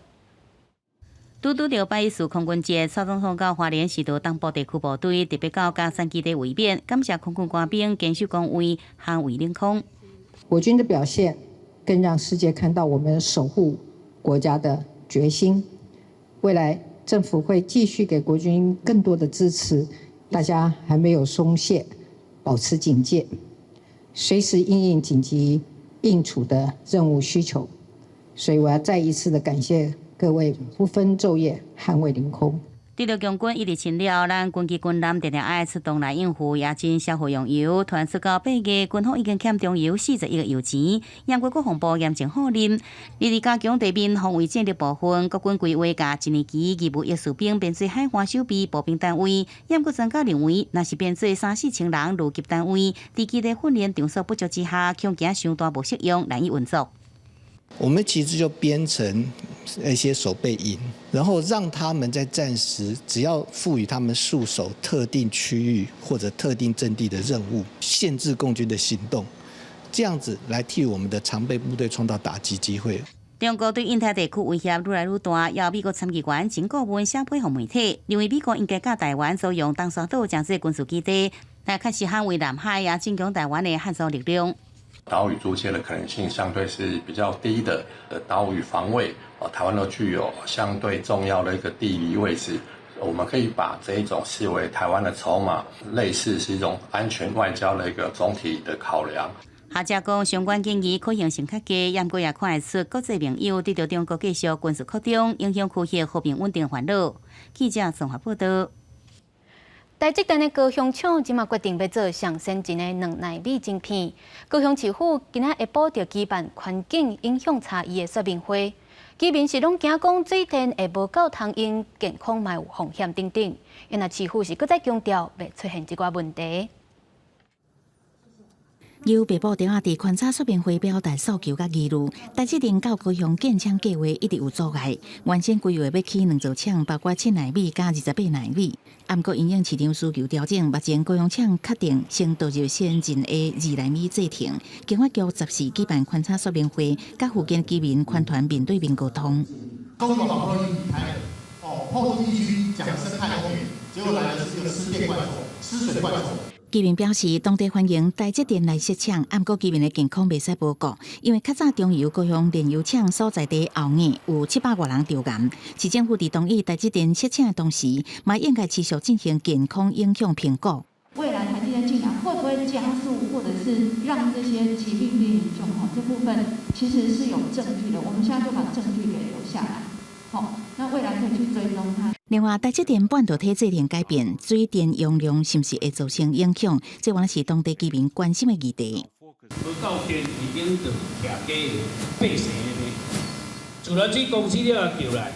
拄拄著8.14空軍節，蔡總統到花蓮市道東部地區部隊，特別到佳山基地衛冕，感謝空軍官兵堅守崗位，捍衛領空。我軍的表現，更讓世界看到我們守護國家的決心。未來政府會繼續給國軍更多的支持，大家還沒有鬆懈，保持警戒，隨時因應緊急應處的任務需求。所以我要再一次的感謝各位不分晝夜捍衛領空。得著共軍一入侵了，咱軍機軍艦定定愛出動來應付，也真消耗用油。傳出到8月，軍方已經欠中油41億油錢，毋過國防部嚴正否認。日日加強地面防衛戰力部分，國軍規劃共一年期義務役士兵編做海岸守備步兵單位。毋過專家認為，若是編做三四千人旅級單位，佇基地訓練場所不足之下，恐驚傷大無適用，難以運作。我們其實就編成一些守備營，然後讓他們在戰時，只要賦予他們戍守特定區域或者特定陣地的任務，限制共軍的行動，這樣子來替我們的常備部隊創造打擊機會。中國對印太地區威脅愈來愈大，由美國參議員秦國文寫批予媒體，認為美國應該佮台灣租用東沙島成做軍事基地，來確實捍衛南海，也增強台灣的捍衛力量。島嶼租借的可能性相對是比較低的。島嶼防衛，台灣都具有相對重要的一個地理位置，我們可以把這一種視為台灣的籌碼，類似是一種安全外交的一個總體的考量。學者講，相關建議可行性較低，毋過也看會出國際盟友對著中國繼續軍事擴張，影響區域和平穩定煩惱。記者綜合報道。台積電的高雄廠這馬決定欲做上先進的2奈米晶片。高雄市府今仔下晡就舉辦環境影響差異的說明會，居民是攏驚講水電會無夠通用，健康嘛有風險等等。因為市府是閣再強調袂出現這寡問題。由白布條仔佇寬敞說明會表達訴求佮疑慮，台積電到高雄建廠計劃一直有阻礙。原先規劃欲起兩座廠，包括7奈米佮28奈米。毋過因應市場需求調整，目前高雄廠確定先導入先進的2奈米製程。經發局14舉辦寬敞說明會，佮附近居民團團面對面溝通。中國好不容易離開了，哦，後地區講生態公園，結果來的是一個吃電怪獸、吃水怪獸。居民表示，當地歡迎台積電來設廠，毋過居民的健康袂使無顧，因為較早中油高雄煉油廠所在地後院有700外人著癌。市政府佇同意台積電設廠的同時，嘛應該持續進行健康影響評估。未來台積電進來會不會加速，或者是讓這些疾病變嚴重？吼，這部分其實是有證據的，我們現在就把證據給留下來。好，那未來可以去追蹤它。另外，台積電半導體製程改變，水電容量是毋是會造成影響？這原是當地居民關心的議題。無夠電已經就徛家的百姓的。自來水公司了叫來，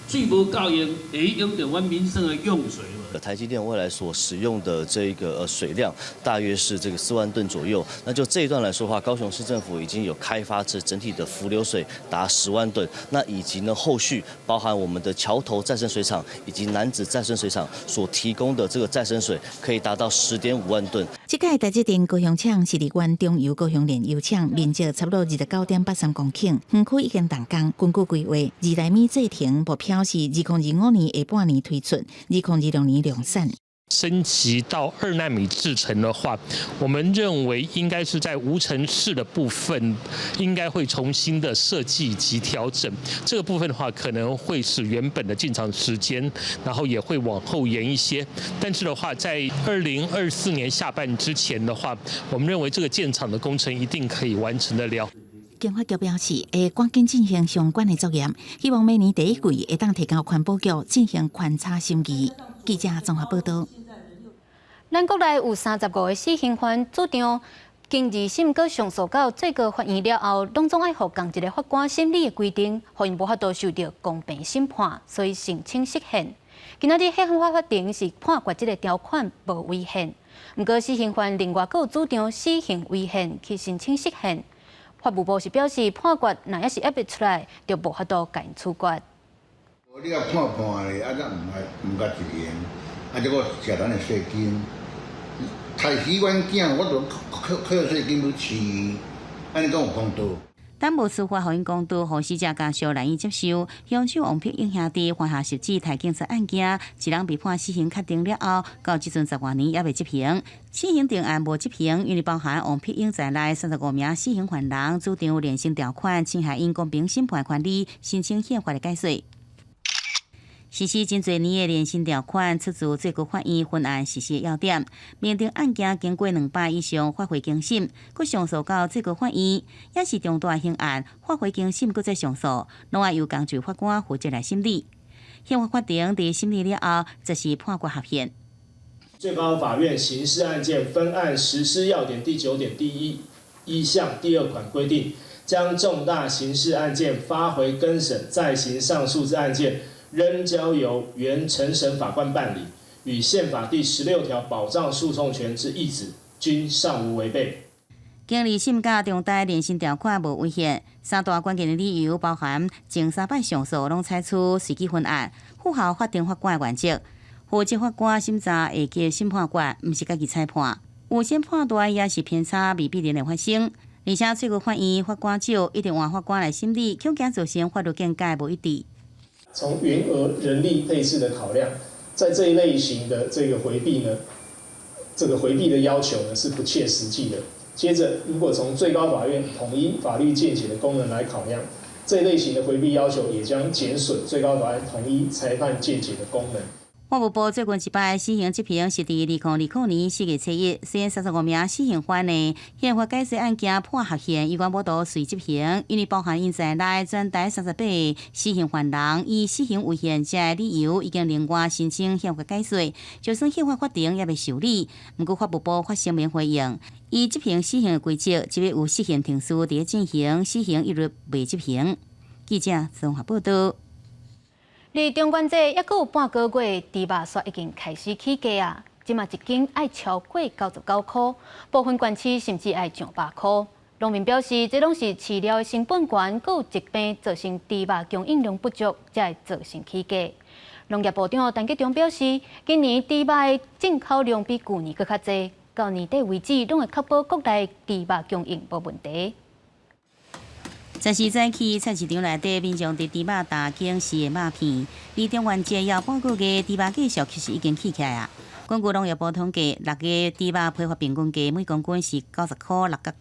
水無夠用，會影響阮民生的用水。台積電未來所使用的這個水量大約是這個4萬噸左右。那就這一段來說的話，高雄市政府已經有開發這整體的伏流水達10萬噸。那以及呢後續包含我們的橋頭再生水廠以及楠梓再生水廠所提供的這個再生水，可以達到10.5萬噸。這屆台積電高雄廠是佇原中油高雄煉油廠，面積差不多29.83公頃，園區已經動工。根據規劃，2納米製程目標是2025年下半年推出，2026年量產。升級到2納米製程的話，我們認為應該是在無塵室的部分，應該會重新的設計及調整。這個部分的話，可能會使原本的進場時間，然後也會往後延一些。但是的話，在2024年下半之前的話，我們認為這個建廠的工程一定可以完成得了。經發局表示，會趕緊進行相關的作業，希望明年第一季會當提交環保局進行勘查審議。記者綜合報道。咱國內有35個死刑犯主張，經二審閣上訴到最高法院了後，攏總愛予仝一个法官審理的規定，予𪜶無法度受著公平審判，所以申請釋憲。今仔日憲法法庭是判決這个條款無違憲，毋過死刑犯另外閣有主張死刑違憲去申請釋憲。法務部是表示判決若猶是猶未出來，就無法度共𪜶處決。你要判判的，啊，咱毋愛毋共執行，啊，這個食咱的稅金，刣死阮囝，我就扣扣稅金去飼，按呢講有公道？等無司法予𪜶公道，予死者家屬難以接受。兇手王碧英兄弟犯下十起刣警察案件，一人被判死刑確定了後，到這陣10外年猶未執行。死刑定案無執行，因為包含王碧英在內35名死刑犯人主張量刑條款侵害𪜶公平審判權利，申請憲法的解說。實施真濟年的量刑條款，出自最高法院分案實施的要點，明定案件經過兩擺以上發回更審，閣上訴到最高法院，抑是重大刑案發回更審，閣再上訴，攏愛由仝一法官負責來審理。憲法法庭佇審理了後，就是判決合憲。最高法院刑事案件分案實施要點第9點第一項第二款規定，將重大刑事案件發回更審再行上訴之案件，仍交由原承審法官辦理，與憲法第16條保障訴訟權之意旨均尚無違背。經二審佮重大量刑條款無違憲，三大關鍵的理由包含前三擺上訴攏採取隨機分案，符合法定法官的原則，負責法官審查會記審判決，毋是家己裁判，預先判斷也是偏差未必然會發生。而且最高法院法官少，一定換法官來審理，恐驚造成法律見解無一致。從員額人力配置的考量，在這一類型的這個迴避呢，這個迴避的要求呢是不切實際的。接着，如果從最高法院統一法律見解的功能來考量，這一類型的迴避要求也將減損最高法院統一裁判見解的功能。法務部最近一擺死刑執行是佇2020年4月7日，雖然35名死刑犯的憲法解釋案件判合憲，依然無度隨執行，因為包含𪜶在內全台38個死刑犯人以死刑違憲這個理由，已經另外申請憲法解釋，就算憲法法庭猶未受理，毋過法務部發聲明回應，依執行死刑的規則，只要有釋憲程序佇進行，死刑一律袂執行。記者綜合報道。佇中元節猶閣有半個月，豬肉煞已經開始起價啊！這馬一斤愛超過99箍，部分縣市甚至愛上百箍。農民表示，這攏是飼料的成本懸，閣有疾病造成豬肉供應量不足，才會造成起價。農業部長陳吉仲表示，今年豬肉的進口量比舊年閣較濟，到年底為止，攏會確保國內豬肉供應無問題。十四早起菜市場內底，民眾佇豬肉大間試的肉片。離中元節猶半個月，豬肉價數其實已經起起來啊。根據農業部統計，6月豬肉批發平均價每公斤是90塊6角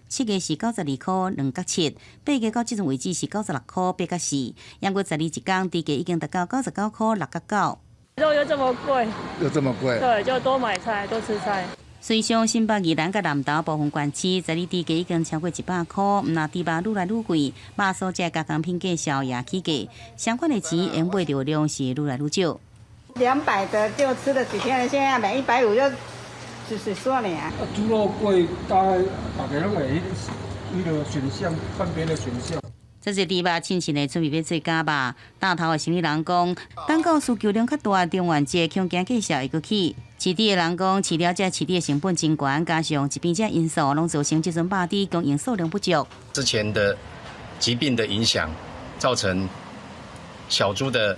9，7月是92塊2角7，8月到這陣為止是96塊8角4。毋過12一工，豬價已經達到99塊6角9。肉又這麼貴，又這麼貴，對，就多買菜，多吃菜。隨上新北、宜蘭佮南投部分縣市，十二豬價已經超過100箍，毋但豬肉愈來愈貴，肉蔬這加工品價數也起價，相關的錢用買著量是愈來愈少。 200的就吃了幾天了，現在買150就就是說你啊。豬肉貴，大概大家攏會彼個選項，看別的選項。這濟豬肉凊凊的準備欲做絞肉，檔頭的生意人講，等到需求量較大，中元節恐驚價數會閣起。飼豬的人講，飼料遮飼豬的成本真懸，加上疾病這因素，攏造成這陣肉豬供應數量不足。之前的疾病的影響，造成小豬的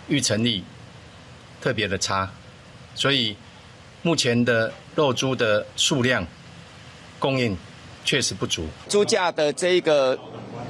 育成率特別的差，所以目前的肉豬的數量供應確實不足。豬價的這一個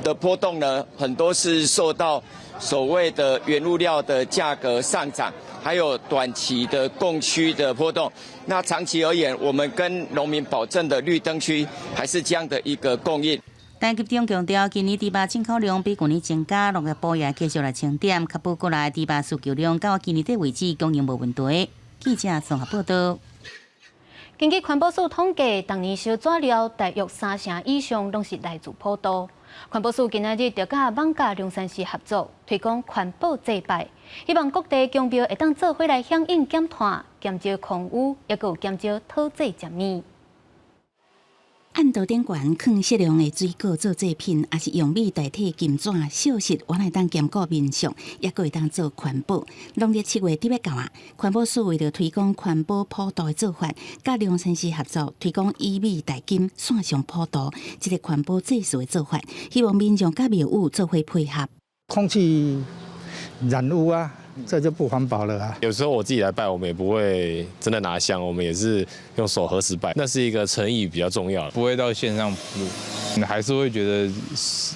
的波動呢，很多是受到所謂的原物料的價格上漲，還有短期的供需的波動。那長期而言，我們跟農民保證的綠燈區還是這樣的一個供應。陳吉仲強調，今年豬肉進口量比舊年增加，農業部也繼續來清點，確保國內豬肉需求量到今年底為止供應無問題。記者綜合報道。根據環保署統計，逐年燒紙料大約三成以上攏是來自普渡。環保署今仔日就佮艋舺龍山寺合作，推廣環保祭拜，希望各地宮廟會當做伙來響應減碳、減少空污，抑閣有減少討祭食物。按桌頂懸囥適量的水果做祭品，抑是用米代替金紙，素食原來當兼顧民俗，抑閣會當做環保。農曆七月佇欲到啊，環保署為著推廣環保普渡的做法，佮龍山寺合作推廣以米代金線上普渡，這个環保祭祀的做法，希望民眾佮廟宇做伙配合。空氣染污啊，這就不環保了啊！有時候我自己來拜，我們也不會真的拿香，我們也是用手合十拜，那是一個誠意比較重要。不會到線上你還是會覺得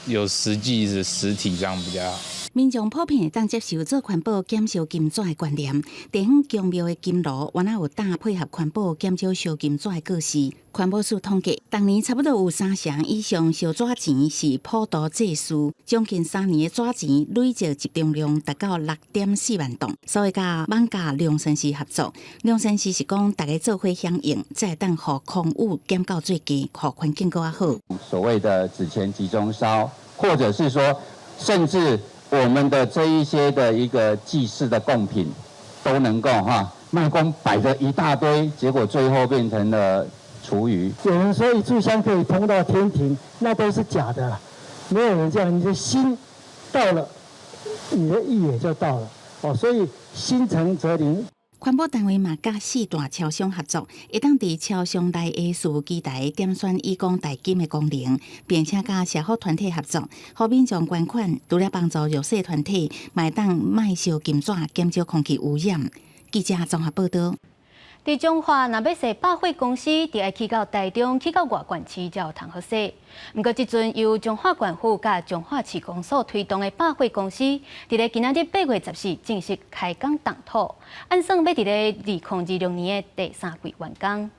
有實際的實體這樣比較好。民眾普遍會當接受做環保、減燒金紙的觀念。地方宮廟的金爐原來有搭配合環保、減少燒金紙的故事。環保署統計，逐年差不多有三成以上燒紙錢是普渡祭祀，將近三年的紙錢累積集中量達到6.4萬噸。所以佮艋舺龍山寺合作，龍山寺是講大家做伙響應，才會當予空污減到最低，予環境閣較好。所謂的紙錢集中燒，或者是說，甚至我們的這一些的一個祭祀的貢品，都能夠哈賣光擺着一大堆，結果最後變成了廚餘。有人說一炷香可以通到天庭，那都是假的啦，沒有人這樣。你的心到了，你的意也就到了哦。所以心誠則靈。環保單位嘛，佮四大超商合作，會當佇超商內的事務機台點選以工代金的功能，並且佮社福團體合作，予民眾捐款，除了幫助弱勢團體，嘛會當莫燒金紙，減少空氣污染。記者綜合報道。佇彰化，若欲踅百貨公司，就愛去到台中、去到外縣市才有通好踅。毋過，這陣由彰化縣府佮彰化市公所推動的百貨公司，佇咧今仔日8月14正式開工動土，按算欲佇咧2026年的第三季完工。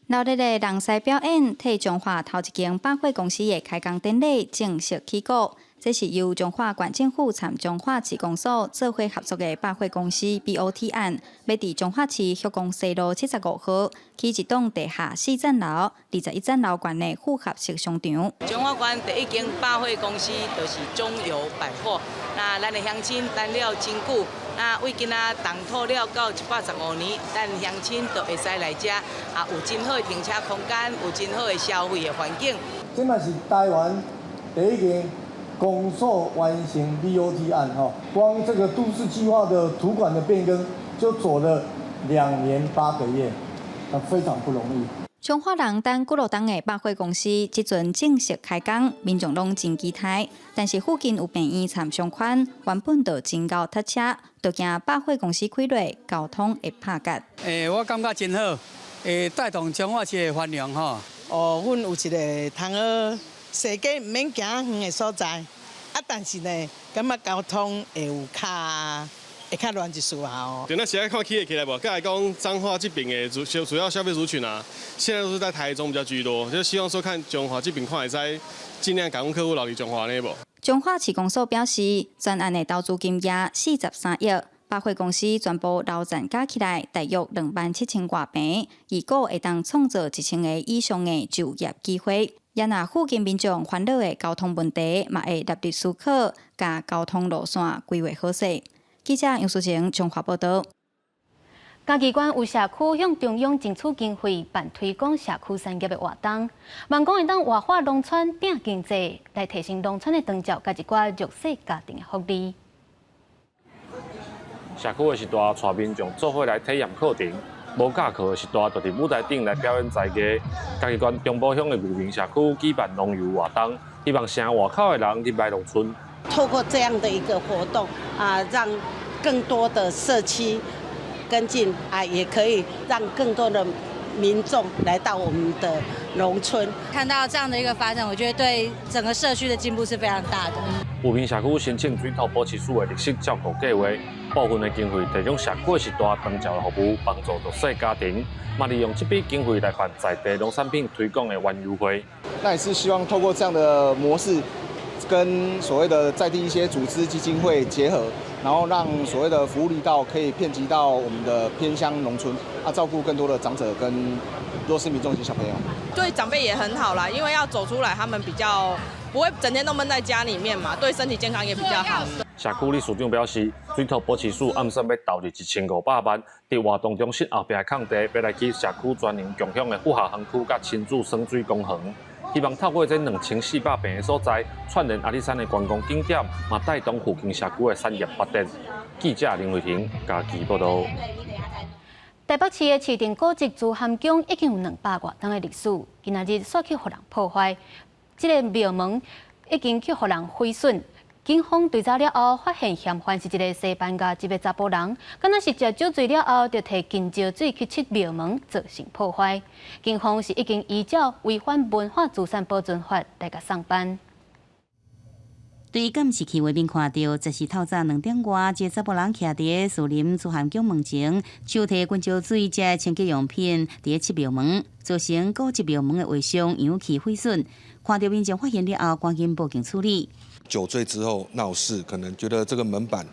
鬧熱的人獅表演，替彰化頭一間百貨公司的開工典禮正式起鼓。這是由彰化縣政府參彰化市公所做伙合作的百貨公司 BOT 案，欲佇彰化市旭光西路75號起一棟地下四層樓、21層樓懸的複合式商場。彰化縣第一間百貨公司就是中友百貨。那咱的鄉親等了真久，那為今仔動土了到115年，咱鄉親就會使來遮，啊，有真好的停車空間，有真好的消費的環境。這嘛是台灣第一間公所完成 BOT 案吼，光這個都市計劃的土管的變更就走了2年8個月，那非常不容易。彰化人等幾落冬的百貨公司，這陣正式開工，民眾攏真期待。但是附近有病院參商圈，原本就真𠢕塞車，就驚百貨公司開落，交通會拍結。欸，我感覺真好，會帶動彰化市的繁榮吼。哦，阮有一个通好踅街毋免行遠的所在，啊，但是呢，感覺交通會有較會較亂一絲啊哦。對，那現在看起起來無？閣來講彰化這邊的主要消費族群啊，現在都是在台中比較居多，就希望說看彰化這邊看會使盡量共阮客戶留佇彰化呢無？彰化市公所表示，全案的投資金額43億，百貨公司全部樓層加起來大約2萬7千外坪，預估會當創造1000個以上的就業機會。也若附近民眾煩惱的交通問題，嘛會納入思考，共交通路線規劃好勢。記者楊淑晴彰化報道。嘉義縣有社區向中央爭取經費辦推廣社區產業的活動，望講會當活化農村拼經濟，來提升農村的長照佮一寡弱勢家庭的福利。社區的時代，帶民眾做伙來體驗課程；無教課的時代，就佇舞台頂來表演才藝。嘉義縣中埔鄉的牛坪社區舉辦農遊活動，希望城外口的人入來農村。透過這樣的一個活動啊，讓更多的社區跟進啊，也可以讓更多的民眾來到我們的農村。看到這樣的一個發展，我覺得對整個社區的進步是非常大的。牛坪社區申請水土保持署的綠色照顧計劃，部分的經費提供社區時代長照的服務，幫助弱勢家庭，嘛利用這筆經費來辦在地農產品推廣的園遊會。那也是希望透過這樣的模式，跟所謂的在地一些組織基金會結合，然後讓所謂的服務力道可以遍及到我們的偏鄉農村，啊，照顧更多的長者跟弱勢民眾及小朋友。對長輩也很好啦，因為要走出來，他們比較不會整天都悶在家裡面嘛，對身體健康也比較好。社區理事長表示，水土保持署暗算欲投入1500萬，佇活動中心後壁的空地，欲來起社區全人共享的復合園區佮親子耍水公園。希望透過這2400坪的所在，串聯阿里山的觀光景點，嘛帶動附近社區的產業發展。記者林慧婷嘉義報導。台北市的市定古蹟慈涵宮已經有200外冬的歷史，今仔日煞去予人破壞，這个廟門已經去予人毀損。警方追查了後，發現嫌犯是一个西班牙籍的查埔人，敢若是食酒醉了後，就提金蕉水去拭廟門，造成破壞。警方是已經依照違反文化資產保存法來共送辦。對監視器畫面看著，這是透早2點外，一个查埔人徛佇士林慈涵宮門前，手提滾椒水這清潔用品，佇咧拭廟門，造成古蹟廟門的畫像油漆毀損。看著民眾發現了後，趕緊報警處理。酒醉之後鬧事，可能覺得這個門板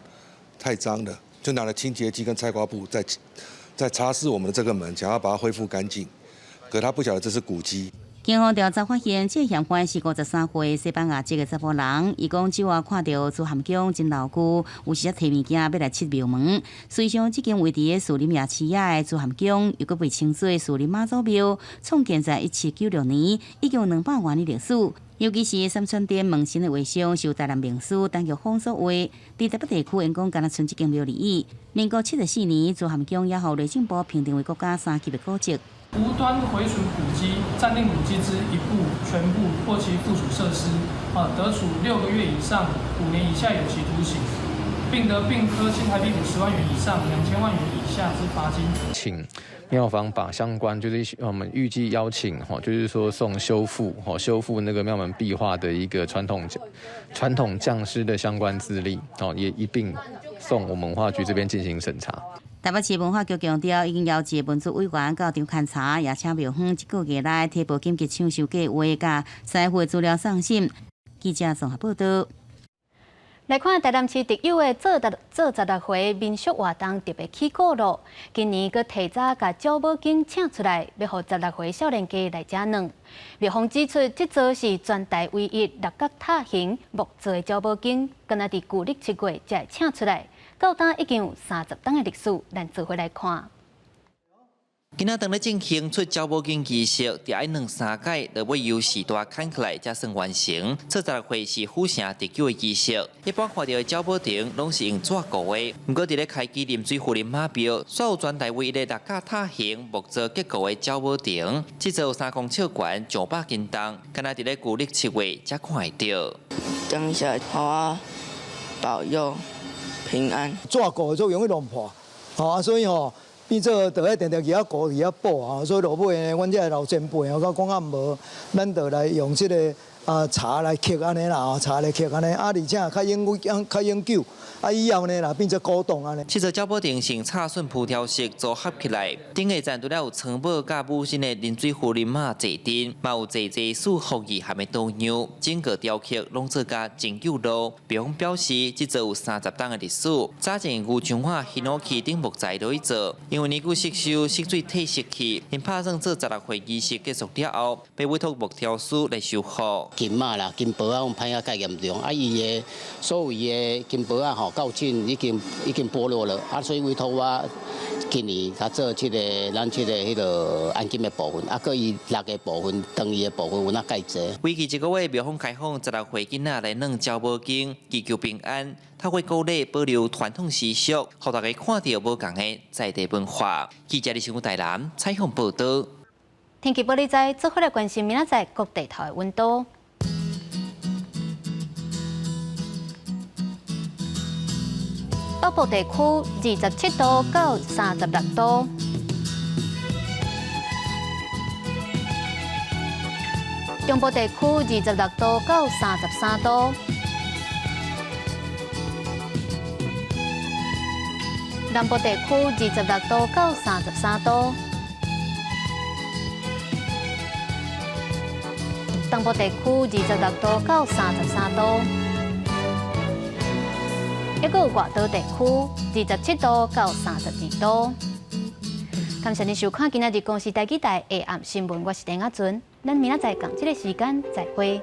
太髒了，就拿了清潔劑跟菜瓜布在擦拭我們的這個門，想要把它恢復乾淨。可他不曉得這是古蹟。警方調查發現，這個嫌犯是53歲西班牙籍的查埔人。伊講酒後看著慈涵宮真老舊，有時提物件欲來拭廟門。隨想這間位佇士林夜市仔的慈涵宮，又閣被稱做士林媽祖廟，創建在1796年，已經有200外年歷史。尤其是三川殿門神的畫像，是由台南名師陳玉峰所畫。佇台北地區，𪜶講敢若賰這間廟而已。民國74年，慈涵宮也予內政部評定為國家三級的古蹟。無端毀損古蹟、佔領古蹟之一部、全部或其附屬設施，啊，得處6個月以上5年以下有期徒刑，並得併科新台幣50萬元以上2000萬元以下之罰金。請廟方把相關，就是我們預計邀請，哈，就是說送修復，哈，修復那個廟門壁畫的一個傳統匠師的相關資歷，哦，也一併送我們文化局這邊進行審查。台北市文化局強調，已經邀請文資委員到場勘查，也請廟方這個月內提報緊急搶修計劃，佮師傅的資料送審。記者綜合報導。來看台南市特有的做16歲民俗活動特別起鼓囉。今年閣提早共鳥母經請出來，欲予16歲少年家來食卵。廟方指出，這座是全台唯一六角塔形木做的鳥母經，敢若佇舊曆7月才會請出來。到今已經有30冬的歷史，咱做伙來看。今仔當咧進行出鳥母經儀式，著愛兩三擺，就欲由序大牽起來才算完成。做16歲是府城特有的儀式。一般看著的鳥母亭攏是用紙糊的，毋過佇咧開基臨水夫人媽廟，煞有全台唯一的六角塔形木造結構的鳥母亭。這座有3公尺懸，上百斤重，敢若佇咧舊曆7月才看會著。感謝我保佑平安。紙糊的足容易弄破，吼啊，所以吼。變做著愛定定去遐糊去遐補啊，所以落尾呢，阮這老前輩哦，講啊無，咱就來用這个啊柴來刻按呢啦，吼柴來刻按呢，啊而且較永久，啊以後呢，若變做古董按呢。這座鳥母亭是插筍浮雕式組合起來，頂下層除了有倉母佮武神的臨水夫人媽坐鎮，嘛有濟濟四福意涵的圖樣，整個雕刻攏做甲真有路。廟方表示，這座有30冬的歷史，早前牛樟瓦ヒノキ等木材落去做，因為年久失修，色水褪色去，𪜶拍算做16歲儀式結束了後，欲委託木雕師來修復。金仔啦，金箔仔，阮歹仔較嚴重，啊，伊的所謂的金箔仔吼，吼，較有凊已經已經剝落了，啊，所以委託我今年較做這個咱這個彼個按金的部分，啊，閣伊六个部分、長伊的部分有哪蓋濟。為期一個月，廟方開放16歲囡仔來耍鳥毛巾，祈求平安。透過鼓勵保留傳統習俗，予大家看著無仝的在地文化。記者李新武台南採訪報導。天氣報你知，做伙來關心明仔載各地頭的溫度。北部地區27度到36度，中部地區26度到33度，南部地區26度到33度，東部地區26度到33度。抑閣有外島地區27度到32度。感謝你收看今仔日公視台語台下暗新聞，我是陳亞純，咱明仔載仝這个時間再會。